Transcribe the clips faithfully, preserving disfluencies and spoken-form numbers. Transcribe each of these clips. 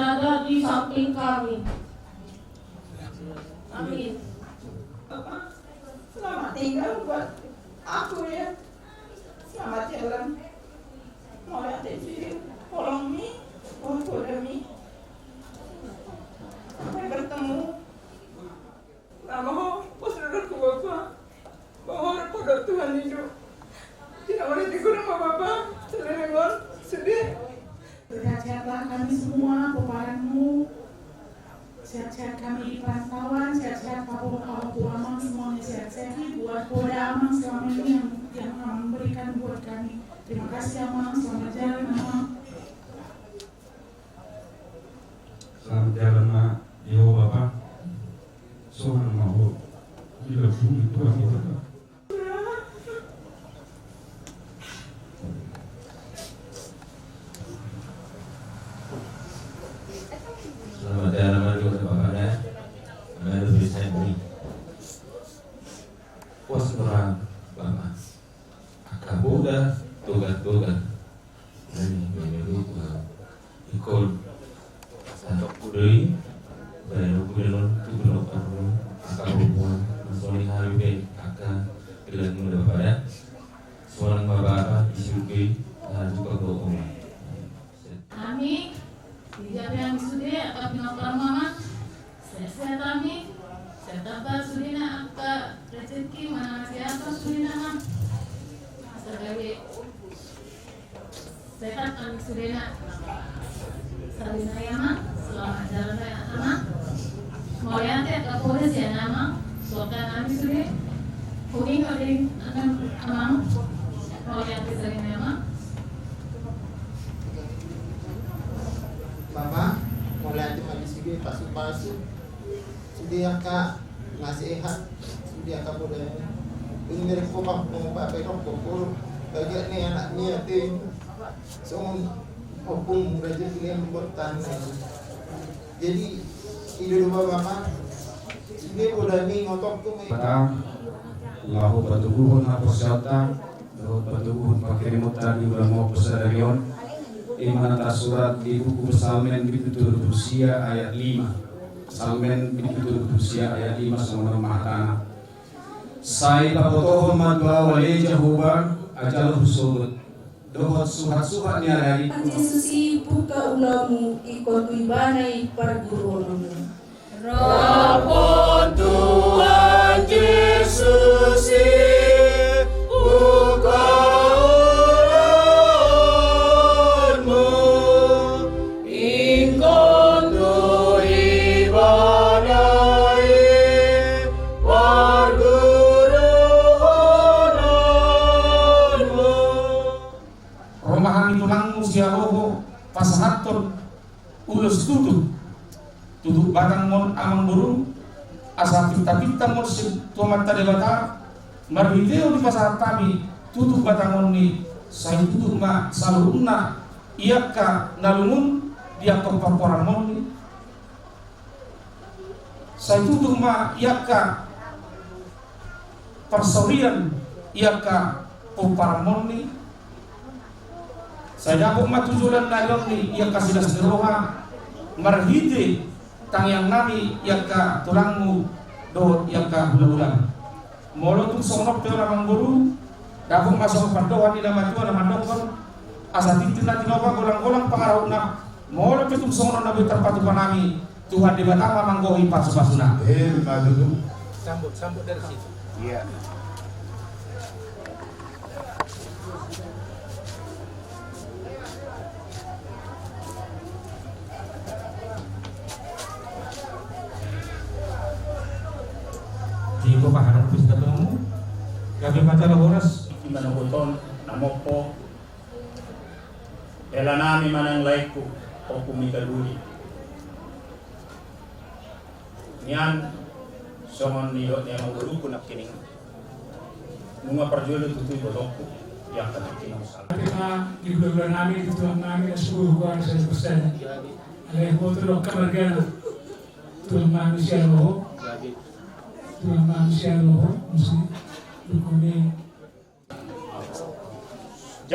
Ada di samping kami. Amin. Bapak, selamat tinggal buat aku ya. Selamat jalan. Mauliate sude, holong ni, oh, poda ni. Sampai bertemu. Lalu ho, pos dulu ku bapa. Bahwa pada Tuhan hidup. Tidak boleh diguna sama bapa. Sudah dengan sudah. Sehat-sehatlah kami semua, pomparanmu. Sehat-sehat kami di perantauan, sehat-sehat papa, papa, amang semuanya sehat-sehat. Buat poda amang selama ini yang, yang amang berikan buat kami. Terima kasih amang, selamat jalan amang. Selamat jalan ma di ho bapa. Songon ma ho. Bila bumi tuan ho bapa. Selamat jalan ma di ho bapa da. Manu bisa ni. Pos orang bapa. Angka poda toga-toga. Nani, nani, nani, nani. Ingkon. Santok kudoi. Baru kudoi non tu belok anu. Angka hubungan. Masoni hari be. Angka gelang muda pada. Suara ma bapa di surga. Nah, juga kau oma. Ami. Dijabe ami sude angka pinompar ma. Sehat-sehat ami. Sehat tamba sudena angka rezeki manang sehat tamba sudena ma. Asa gabe sehat ami sudena. Sabina ya ma. Selamat jalan ya ma. Mauliate angka poda sian amang. Suakan ami sude. Kuning kuning amang. Mauliate sabina ya ma. Bapa, mauliate ma di sude pasu-pasu. Sude angka nasehat, sude angka poda. Ini dari kopah mau bapa dok kopur. Bagian ni anak ni ate. Songon opung raja pilihan buat tanah. Jadi ido do bapa. Sude poda ni ngotok tu me. Bapa, laho patubuhon haporseaonta. Dohot patubuhon pangkirimon tadi ulang mau pesadarion. Ima na tarsurat di buku Psalmen bindu tolu pulu sia ayat lima. Psalmen bindu tolu pulu sia ayat lima songon on ma hatana. Sai pabotohon ma tu ahu ale Jahowa, ajal husogot. Dohot suhat-suhat ni ari-ari. Tuhan Jesus i buka ulaonmu, ingkon tu ibana i parguruononmu. Rap on Tuhan Jesus i buka ulaonmu, ingkon tu ibana i parguruononmu. Ro ma hami tulangmu sian roha pasahathon ulos tutu. Tutu batang mon amang boru, asa pinta-pinta mon si tu Amanta Debata, marhitehon dipasahat hami tutu batang on ni, sai tutu ma saluhutna i angka na lungun di angka pomparanmon ni. Sai tutu ma i angka parsorian i angka pomparanmon ni. Sai dapot ma tu joloan na hian ni i angka silas ni roha marhite tangiang nami i angka tulangmu dohot i angka hulahula. Molo tung songon on pe on amang boru, dapot ma songon pandohan ni na matua na mandokkon, asa tintin na tinopa golang-golang pangarahutna. Molo pe tung songon on na boi tarpatupa nami, Tuhan Debata ma manggohi pasupasuna. Eh, betul. Sambut, sambut dari situ. Iya. Di bapa harap bisa ketemu. Kami pacar horas. Di mana boton, namoko. Hela nami manang laengku, ompung ni Kaduli. Nian, songon nidok ni amang boruku nangkining. Nunga parjolo tutu ibotongku, i angka nangkining sala. Tapi ma, di hula-hula nami, di tulang nami, na suku hukuan saya persen. Alai boto do angka margana. Tulang nami sian roha. Tulang nami sian roha, musi. Dukuni.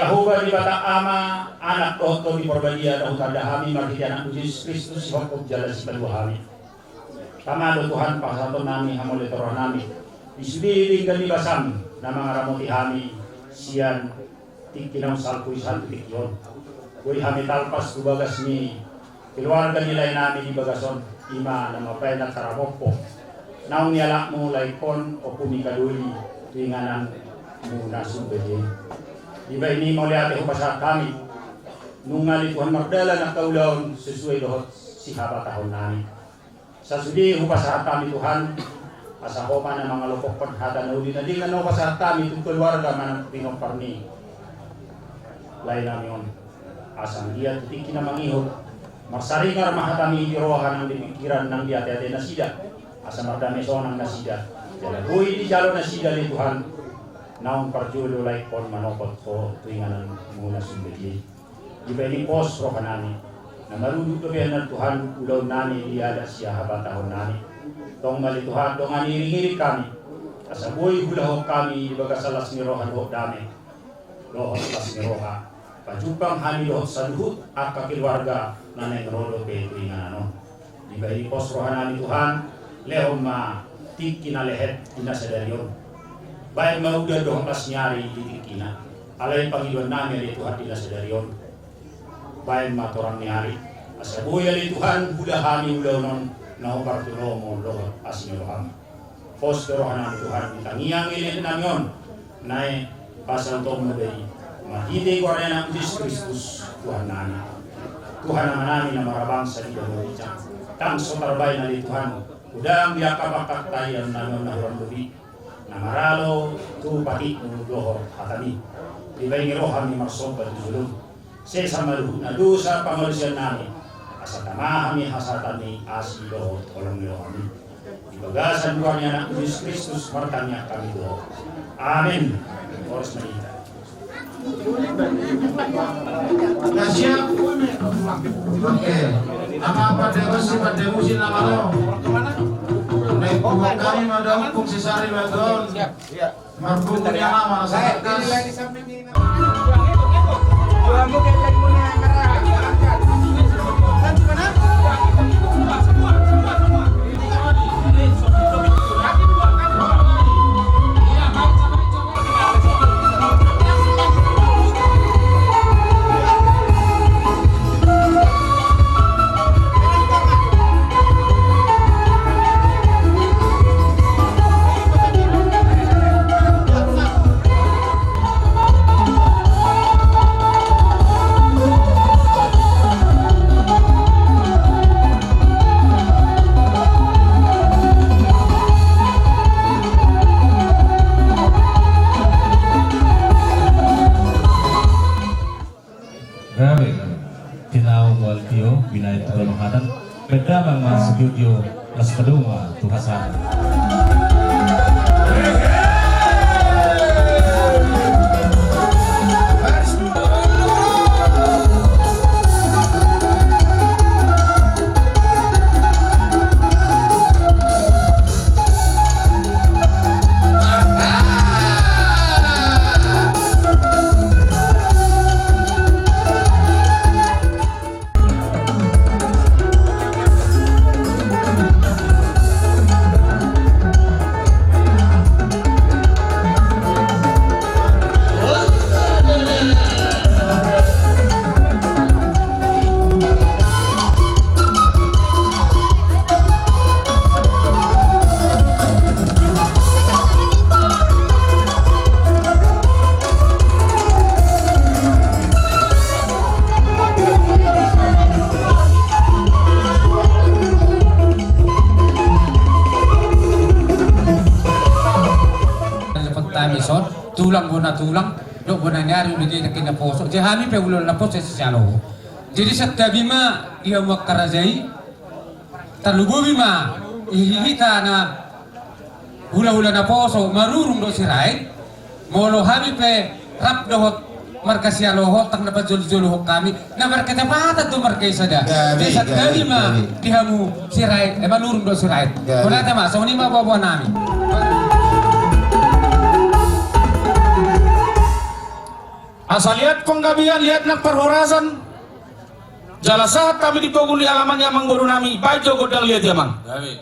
Jahowa Debata Ama, Anak dohot Tondi Parbadia, na hutanda hami marhite Anakmu Jesus Kristus, sihophop jala sipalua hami. Tama do Tuhan pasahaton nami, hamauliateon roha nami di sude denggan ni basam na mangaramoti hami sian tingki naung salpu i sahat tu tingki on. Boi hami talpas tu bagas ni keluarga ni lae nami di bagas on, i ma na mambaen angka ramompo naung nialapmu lae ingkon ompu ni kadoli tu ingananmu na sumbadia i. Dibahen i mauliate hupasahat hami, nunga ale Tuhan mardalan angka ulaon sesuai dohot sihabatahon nami. Sasude hupasahat hami Tuhan, asa Ho ma na mangalopokhon hata na uli na denggan na hupasahat hami tu keluarga manang pinompar ni lae nami on. Asa anggiat tu tingki na mangihut, marsaringar ma hatami di roha nang di pingkiran nang di ateate nasida, asa mardame sonang nasida. Jala boi dijalo nasida ale Tuhan naung parjolo lae ingkon manopot Ho tu ingananmu na sumbadia i. Dibahen i pos roha nami, na marudut dope annon Tuhan ulaon nami di adat sihabatahon nami. Tong ma ale Tuhan dongani iringiring hami, asa boi huulahon hami di bagasan las ni roha dohot dame dohot las ni roha, pajumpang hami dohot saluhut angka keluarga na naeng ro dope tu inganan on. Dibahen i pos roha nami Tuhan, lehon ma tingki na lehet di na sadari on. Baen ma udan dohot las ni ari di tingkina. Alai pangidoan nami ale Tuhan di na sadari on, baen ma torang ni ari, asa boi ale Tuhan huula hami ulaon on na hombar tu lomo dohot asi ni roham. Pos do roha nami Tuhan di tangiang elean nami on, naeng pasahaton muse i marhite goar ni Anakmu Jesus Kristus Tuhan nami. Tuhan Ama nami na marhabangsa di banua ginjang, ndang so tarbaen ale Tuhan godang di angka pangkataion nami on na hurang lobi na maralo tu patikmu dohot hatami. Dibahen i rohami marsomba tu jolom. Sesa ma luhutna dosa pangalaosion nami, asa tama hami hasahatan ni asi dohot holong ni rohami. Di bagasan goar ni Anakmu Jesus Kristus martangiang hami tu Ho. Amen. Horas ma di hita. Oke. Apa-apa dewa si pada musim nama lo. Naik bukan kami madang kung sesari madon. Marbuka ni ama na sahat. Gabe, gabe. Tinau mual tio, binaen tu balong hatan. Beda mang ma studio, las padunga, tu hasana. Dapotan i son, tulang bona tulang, dok bona ni ari, udah jadi kena posok. Jadi hami pe ulang na posok sesalo. Jadi santabi ma di hamu angka raja i, tarlumobi ma di hita na hulahula naposo marurung dohot Sirait. Molo hami pe rap dohot marga Sihaloho, ndang na pajoljolhon hami, na marketepatan do marga i sada. Jadi santabi ma di hamu Sirait, eh, marurung dohot Sirait. Mauliate ma, songon i ma boaboa nami. Asa liat panggabean, liat nang parhorasan. Jala sahat hami di pogu ni alaman i, amangboru nami, baen jo gondang liat i, amang. Gabe.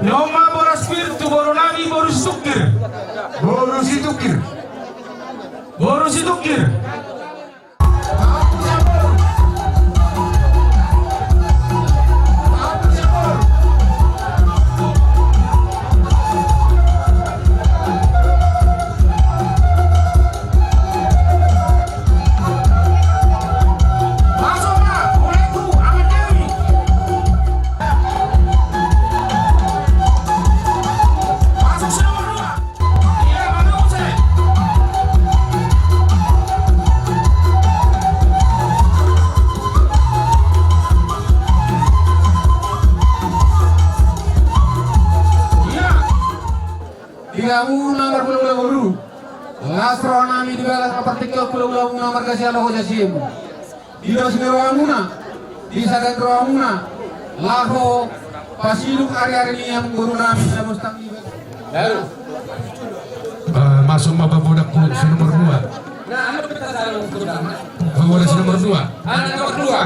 Nunga boras pir tu boru nami, boru Situngkir. Boru Situngkir. Boru Situngkir. Di hamu na marhulahula boru, las roha nami di bagasan partingkian hulahulamuna marga Sialoho Jasiemu. Didos ni rohamuna, disada ni rohamuna, laho pasidung ariari ni amangboru nami na bostang i. Lalu. Eh, masuk ma pabodak si nomor dua. Pabodak si nomor dua. Anak nomor dua.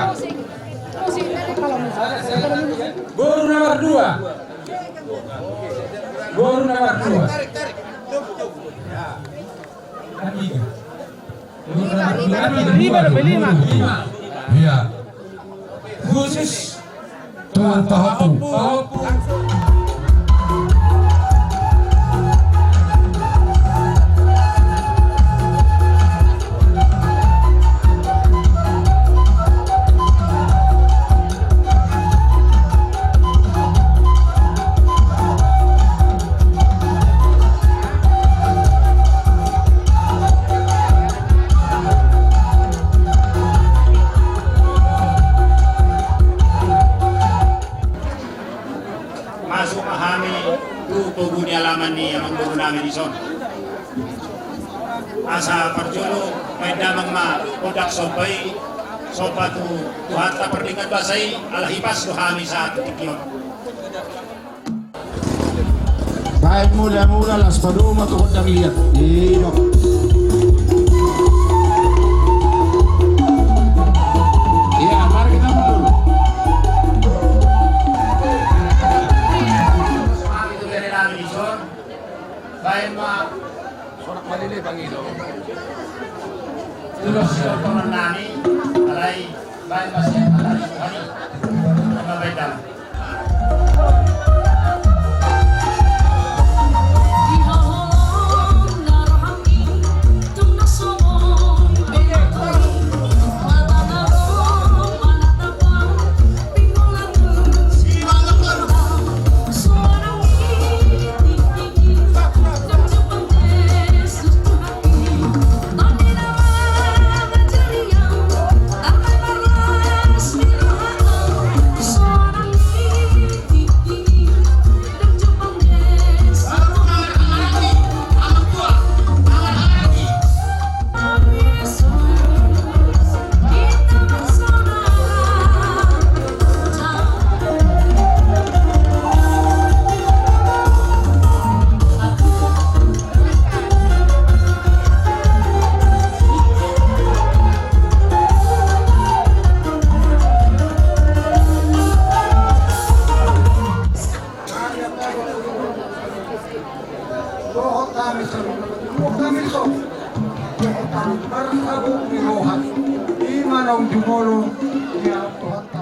Boru nomor dua. Boru nomor dua. Lima, lima, lima. Lima. Iya. Khusus. Tuan Pahompu. Pahompu. Masuk ma hami tu pogu ni alaman ni amangboru nami dison. Asa parjolo baen damang ma gondang somba i, somba tu Tuhanta pardenggan basa i, ala hipas do hami sahat tu tingki on. Baen mula-mula las padomu tu gondang liat. Iyo. Iya, mari kita mundur. Baen ma. Sorak malele pangido. Terus ya, teman nami, alai. Dohot hami songon i, dohot hami songon i, dohot hami marhabot ni roha. I ma naung jumolo ni Tuhanta.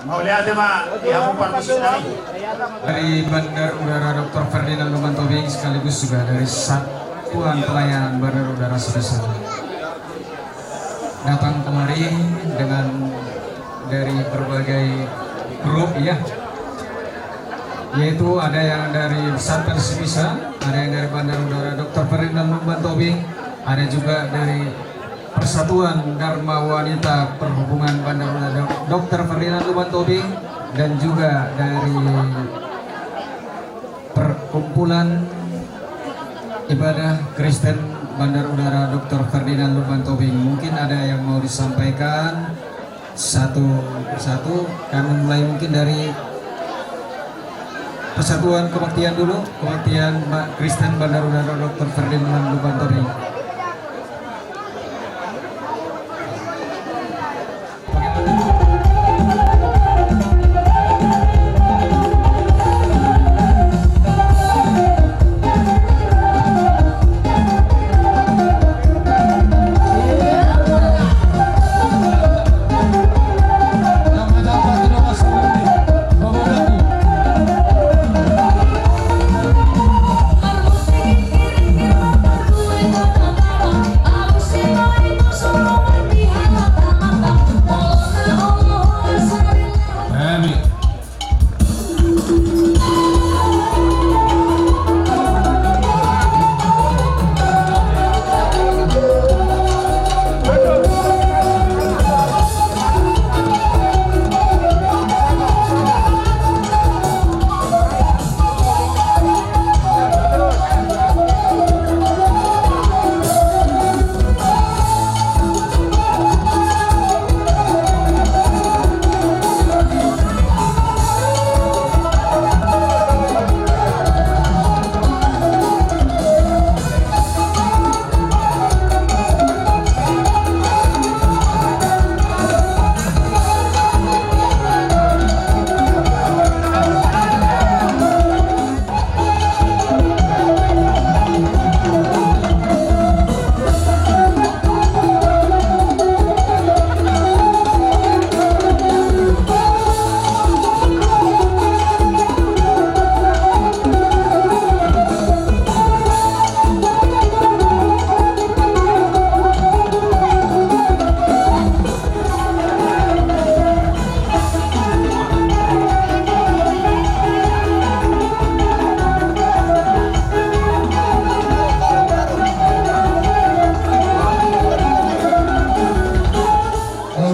Mauliate ma di hamu parmisi nami. Dari Bandar Udara Doktor Ferdinand Lumban Tobing sekaligus juga dari Satuan Pelayanan Bandar Udara Sipisa datang kemari dengan dari berbagai grup, ya, yaitu ada yang dari Satpel Sipisa, ada yang dari Bandar Udara Doktor Ferdinand Lumban Tobing, ada juga dari Persatuan Dharma Wanita Perhubungan Bandar Udara Doktor Ferdinand Lumban Tobing, dan juga dari Perkumpulan Ibadah Kristen Bandar Udara Doktor Ferdinand Lumban Tobing. Mungkin ada yang mau disampaikan satu persatu. Kami mulai mungkin dari Persatuan Kebaktian dulu, Kebaktian Ba-, Kristen Bandar Udara Doktor Ferdinand Lumban Tobing.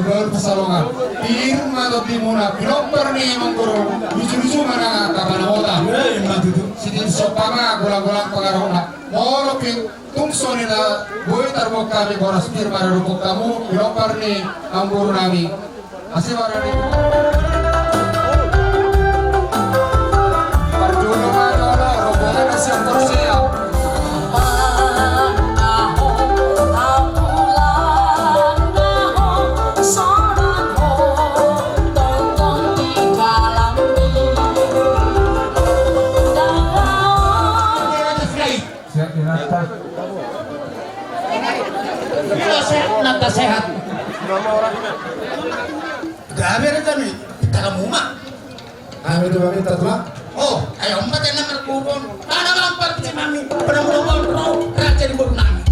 Olo, Pasalongan. Pir ma tondimuna, pinomparni mangguru, lucu-lucu ma nang angka panamota. Iya, ima tutu. Sitin sompa ma golang-golang pangarahutna. Molo pe tung songon i na boi tarboan hami boras pir maradophon hamu, pinomparni amangboru nami. Asi barani. Parjolo ma jolo, rombongan na siap porsea. Siap, Dinata. Ina sehat, Nata sehat. Gabe re kami, kita kamu ma. Kami tu kami tetap. Oh, ayo empat yang nomor kubon. Ada empat si mami, pada mau mau raja di burung nami.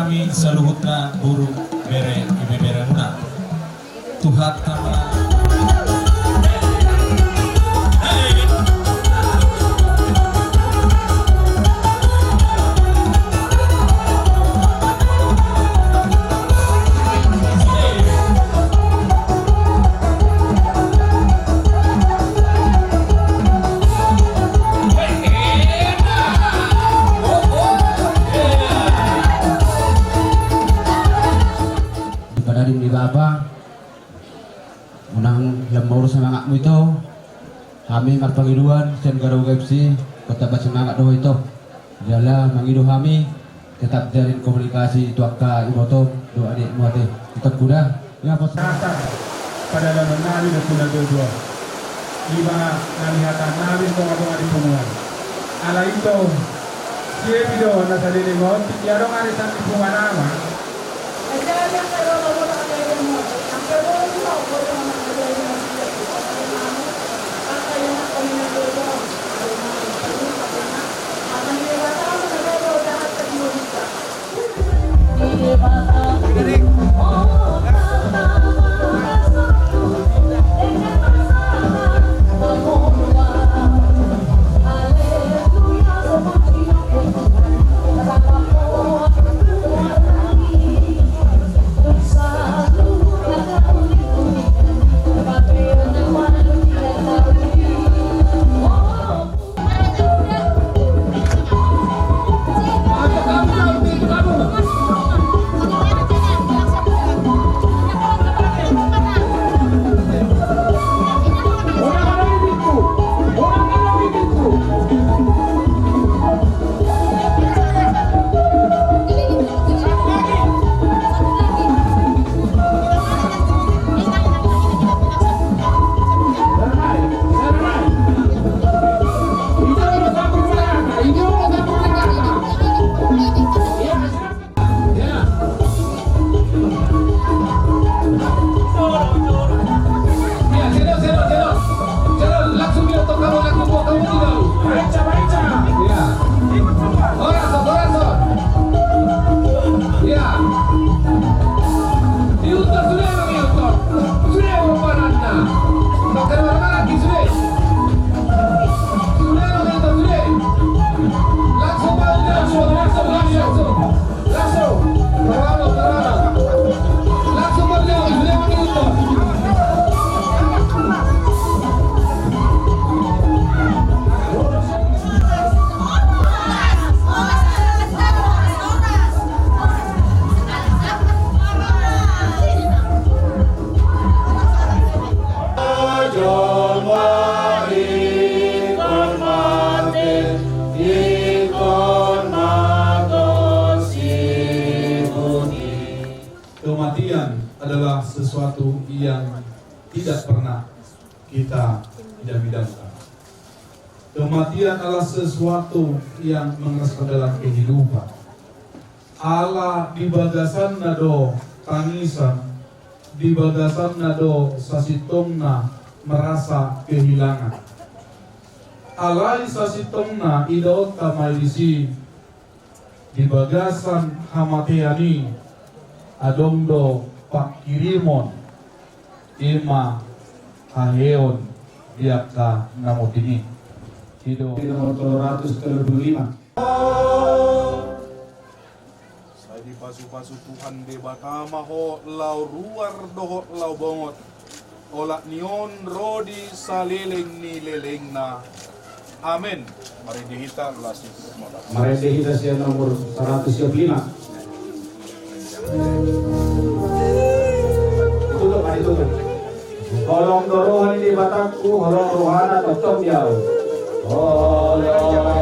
Hami saluhutna boru, bere, ibeberemuna. Tuhanta ma. Di panadim ni Bapa, unang lam maur semangatmu ito. Hami marpangidoan sian Garago F C, tamba semangat do ho ito. Jala mangido hami, tetap jalin komunikasi tu angka ibotom dohot adikmu ate. Tetap kuda. Ia pos. Dasar pardalanan nami do tu na dua-dua. Ima na nihatahan nami di tonga-tonga ni punguan. Alai ito, siepi do na saleleng on, ia adong ari sandi punguan ama. Langsung dia, kamu langsung buat kamu tidak. Baca, baca. Iya. Horas, horas. Iya. Diutus sudah, Bang, diutus. Sudah, Bang, panasnya. Pakai mana lagi, sudah? Sudah, Bang, diutus, sudah. Langsung, Bang, langsung, langsung, langsung, langsung. Langsung. Langsung, Bang, langsung, langsung. Kematian adalah sesuatu yang tidak pernah kita idam-idamkan. Kematian adalah sesuatu yang mengeras dalam kehidupan. Ala di bagasanna do tangisan, di bagasanna do sasintongna merasa kehilangan. Alai sasintongna idaonta ma i disi, di bagasan hamatean i adong do pangkirimon, ima haheon di angka na mate i. I do di nomor tolu ratus tolu pulu lima. Sai dipasu-pasu Tuhan Debata ma ho laho ruar dohot laho bongot, olat ni on ro di saleleng ni lelengna. Amen. Marende hita, las. Marende hita sian nomor saratus dua pulu lima. Ditutup, ah, ditutup. Holong do roha ni Debatangku, holong rohana tongtong di ahu. Holong